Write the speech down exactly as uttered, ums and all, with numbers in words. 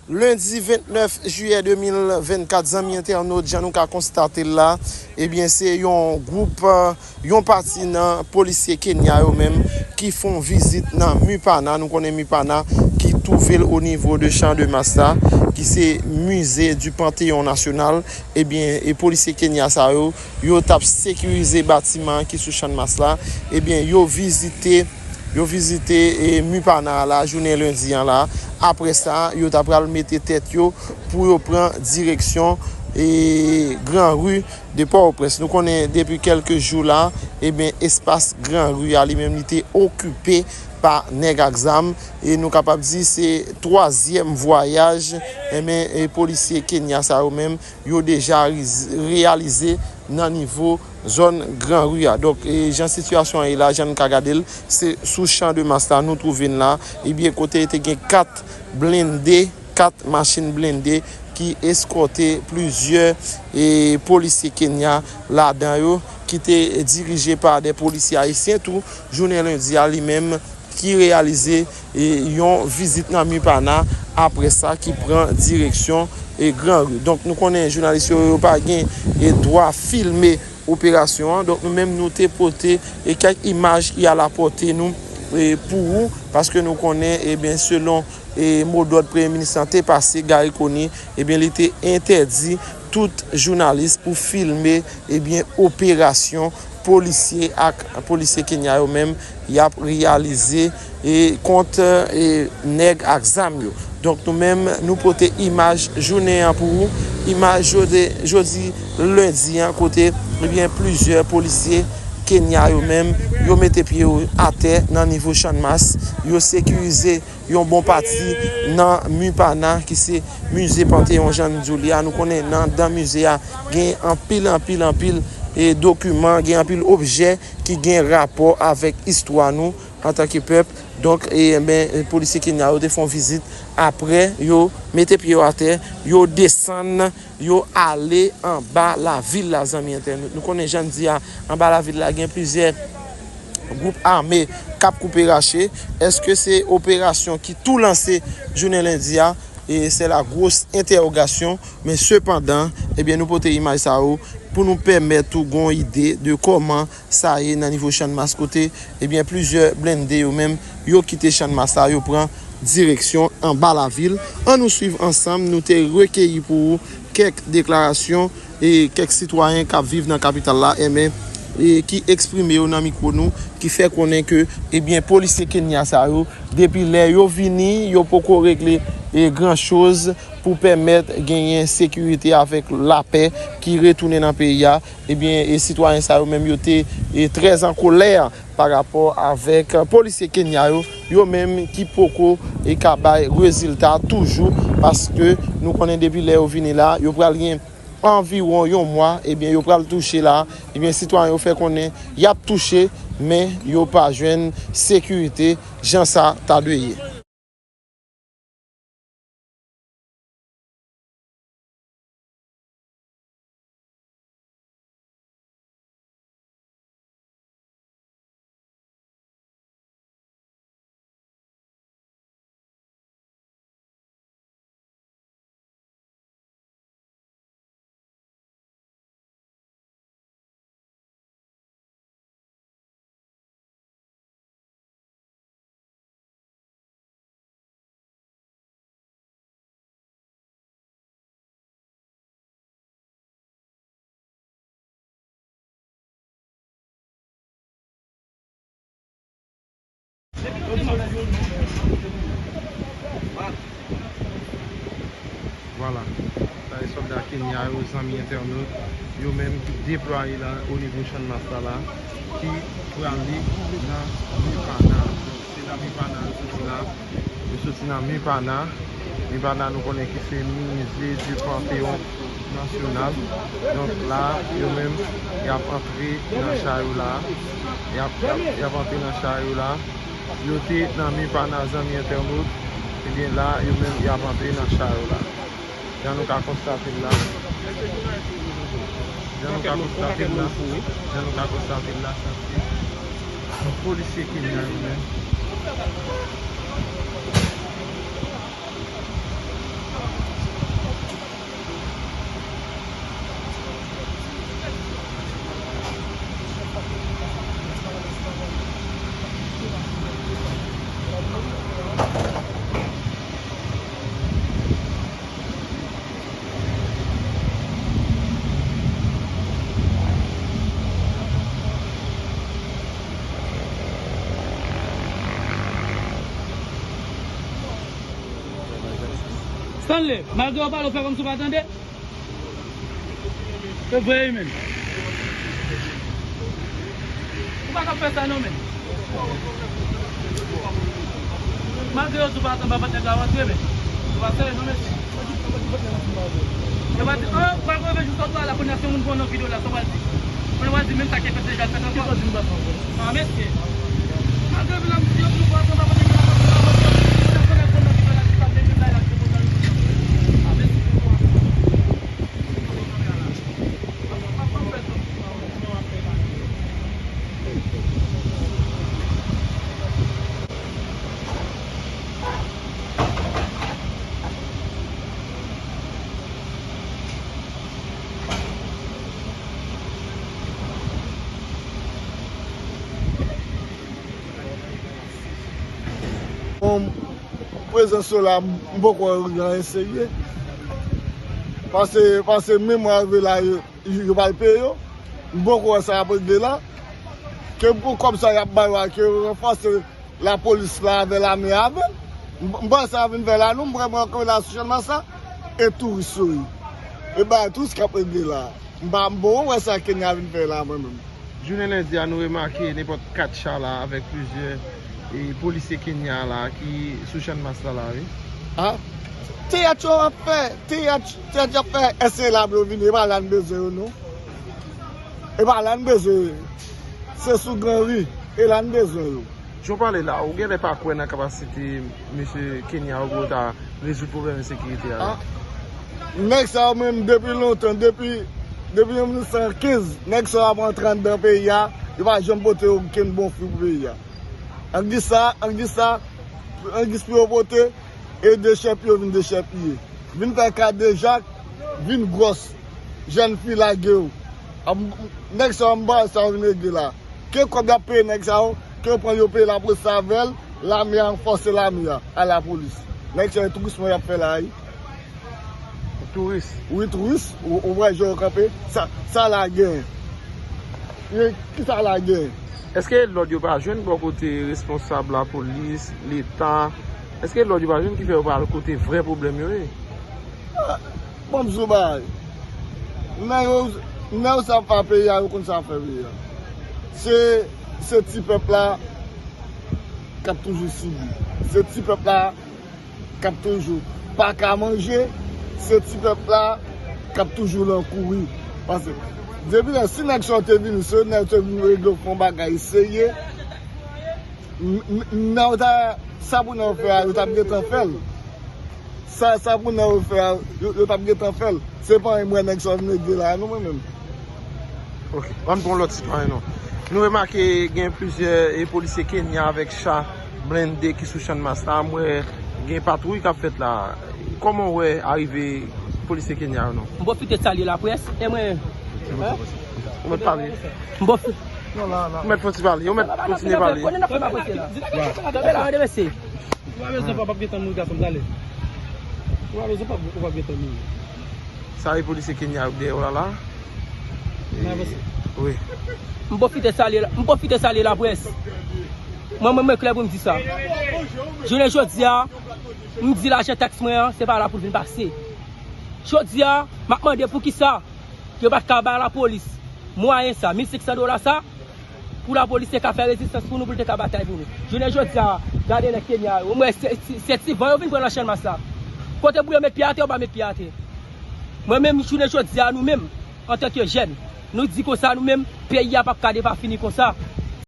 Lendi vennèf jiyè de mil vennkat, zanmi entènot, jan nou ka konstate l la, ebyen, se yon gwoup, eh, yon pati nan polisye Kenya yo menm ki fè yon vizit nan Mupana. Nou konnen Mupana ki twouve l o nivo de Champ de Mars la, ki se Musée du Panthéon National. Ebyen, e polisye Kenya sa yo, yo t ap sekirize batiman ki sou Chanmas la. Ebyen, yo vizite, yo vizite, e, Mupana la, jounen lendi an la. Apre sa, yo ta pral mete tèt yo pou yo pran direksyon, e, Gran Ri de Pòtoprens. Nou konnen depi kèlke jou la, ebyen, espas Gran Ri a li menm li te okipe pa nèg ak zam. E nou kapab di se twazyèm vwayaj, ebyen, e polisye Kenya sa yo menm yo deja riz- reyalize nan nivo zòn Gran Ri a. Donk, e jan sitiyasyon an ye la, jan n ka gade l, se sou Champ de Mars la nou twouve n la. Ebyen, kote te gen kat blende, kat machin blende ki eskòte plizyè, e, polisye Kenya ladan yo, ki te dirije pa de polisye ayisyen tou, jounen lendi a li menm, ki reyalize, e, yon vizit nan Mupana, apre sa ki pran direksyon, e, Gran Ri. Donk, nou konnen jounalis yo, yo pa gen, e, dwa filme operasyon an. Donk, nou menm, nou te pote, e, kèk imaj ki a la pòte nou, e, pou ou, paske nou konnen, ebyen, selon, e, modòd premye minis lan te pase, Garry Conille, ebyen, li te entèdi tout jounalis pou filme, ebyen, operasyon polisye ak polisye Kenya yo menm y ap reyalize, e, kont, e, nèg ak zam yo. Donk, nou menm, nou pote imaj jounen an pou ou. Imaj jodi, jodi lendi an, kote, ebyen, plizyè polisye Kenya yo menm, yo mete pye yo atè nan nivo Chanmas, yo sekirize yon bon pati nan Mupana, ki se mize Panteyon, jan n di w li a. Nou konnen nan, dan mize a, gen anpil, anpil, anpil, e, dokiman, gen anpil objè ki gen rapò avèk istwa nou antanke pèp. Donk, e, enben, polisye Kenya yo te fè yon vizit. Apre, yo mete pye yo atè, yo desann, yo ale anba lavil la, zanmi entènot. Nou konnen, jan n di a, anba lavil la, gen plizyè gwoup ame k ap koupe rache. Èske se operasyon ki tou lanse jounen lendi a? E se la gwo entèwogasyon. Men sepandan, ebyen, nou pote imaj sa yo pou nou pèmèt ou gon ide de kòman sa ye nan nivo Chanmas, kote, ebyen, plizyè blende yo menm, yo kite Chanmas la, yo pran direksyon anba lavil. Ann nou swiv ansanm, nou te rekeyi pou ou kèk deklarasyon e kèk sitwayen k ap viv nan kapital la, enben, e ki eksprime yo nan mikwo nou, ki fè konnen ke, ebyen, polisye Kenya sa yo, depi lè yo vini, yo poko regle, e, gran choz pou pèmèt genyen sekirite avèk lapè ki retounen nan peyi a. Ebyen, e sitwayen sa yo menm yo te, e, trè an kolè pa rapò avèk polisye Kenya yo, yo menm ki poko, e, ka bay rezilta toujou, paske nou konnen depi lè yo vini la, yo pral gen anviwon yon mwa, ebyen, yo pral touche la. Ebyen, sitwayen yo fè konnen y ap touche, men yo pa jwenn sekirite jan sa ta dwe ye. Vwala. Sa e sòlda Kenya yo, zanmi entènot, yo menm ki deplwaye la o nivo Chanmas la, la, ki prale nan Mupana. Donk, se nan Mupana yo soti la. Yo soti nan Mupana. Mupana, nou konnen ki se Musée du Panthéon National. Donk, la, yo menm, y ap antre nan cha yo la. Y ap, y ap, y ap antre nan cha yo la. Yo te nan Mupana, zanmi entènot. Ebyen, la, yo menm, y ap antre nan cha yo la. Jan nou ka konstate l la. Jan nou ka konstate l la. Jan nou ka konstate l la, sa se polisye Kenya yo menm. Stanley, malgre yo pale, ou fè kòmsi ou pa tande? Se vre wi, men. Ou pa ka fè sa non, men. Malgre yo di ou pa tande, pa nèg la rantre, men. Ou pa serye non, mesye. Yo pa di, ah, ou pa rive jis sot la, kounye a se moun pran nan videyo la, sa w pral di. Kounye a w pral di, menm sa ki fèt deja, l fèt ankò. Ah, mesye. Malgre yo di, yo di ou pa tande, pa nèg la rantre, ah, mesye. Bon, prezans yo la, m poko wè gen anyen serye. Pase, pase menm mwen rive la, yo, yo pral peye yo. M poko wè sa y ap regle la. Ke pou kòb sa y ap ba yo a, ke yo ranfòse lapolis la avè lame a avè l. M, m panse sa vin fè la, nou, m wè mwen kanpe la sou Channmas la, e touris yo ye. E bagay touris k ap regle la. M pa, m poko wè sa Kenya vin fè la, mwen menm. Jounen lendi a, nou remake nenpòt kat cha la avèk plizyè, e, polisye Kenya la ki sou Channmas la, la, wi. Ah, teyat yo ap fè, teyat, teyat y ap fè, èske la pou yo vini, e pa la n bezwen yo, non. E pa la n bezwen yo. Se sou Granri, e la n bezwen yo. Jan w pale la, ou genlè pa kwè nan kapasite mesye Kenya yo pou yo ta rezoud pwoblèm ensekirite a, wi. Ah, nèg sa yo menm depi lontan, depi, depi mil nèf san kenz, nèg sa yo ap antre anndan peyi a, yo pa janm pote okenn bon fwi pou peyi a. An gis sa, an gis sa, an gis pou yo pote, e dechèpiye yo vin dechèpiye. Vin fè kadejak, vin gwòs. Jèn fi lage yo. Ap, nèg sa yo, m pa wè sa yo vin regle la. Ke kòb y ap peye nèg sa yo, ke yo pran yo peye lapolis avè l, lame a, ranfòse lame a, a lapolis. Nèg sa yo, tourism y ap fè la, wi. Touris? Wi, touris. Ou, ou wè jan yo kanpe? Sa, sa la gen. Ki sa la gen? Èske lòd yo pa jwenn bò kote responsab lapolis, Leta? Èske lòd yo pa jwenn ki fè yo pa al kote vrè pwoblèm yo ye? Ah, bon, m di w bagay. Nèg yo, nèg yo sa ap fè peyi a, yo konn sa ap fè peyi a. Se, se ti pèp la k ap toujou sibi. Se ti pèp la k ap toujou pa ka manje, se ti pèp la k ap toujou lan kouri. Paske depi lè, si nèg sa yo te vini, se nèg yo te vin regle fè yon bagay serye, n-, n-, nèg yo ta, sa pou nèg yo fè a, yo t ap gentan fè l. Sa, sa pou nèg yo fè a, yo, yo t ap gentan fè l. Se pa anyen m wè nèg sa yo vin regle la, non, mwen menm. Ok, ann pran lòt sitwayen non. Nou remake gen plizyè, e, polisye Kenya avèk cha blende ki sou Channmas la. M wè gen patwouy k ap fèt la. Kòman w wè arive polisye Kenya yo non? M pwofite salye laprès, e mwen, hein? Ou mèt pale. M pwofite. Ou mèt fon ti pale. Ou mèt kontinye pale. Ou pa bezwen pa, p ap gen tan moun gason, m prale. Ou pa bezwen pa, ou p ap gen tan moun. Sa e polisye Kenya yo dèyè w la la. Wi. M pwofite salye, m pwofite salye laprès. Mwen, mwen, mwen klè pou m di sa. Jounen jodi a, m di lajan taks mwen an, se pa la pou l vin pase. Jodi a, m ap mande poukisa yo pa t ka bay lapolis mwayen sa, mil senk san dola sa, pou lapolis te ka fè rezistans pou nou, pou l te ka batay pou nou. Jounen jodi a, gade nèg Kenya yo, mwen, se, se, se ti van yo vin pran nan Channmas la. Kote pou yo met pye atè, yo pa met pye atè. Mwen menm, jounen jodi a, nou menm, antanke jèn, nou di konsa, nou menm, peyi a p ap ka depafini konsa.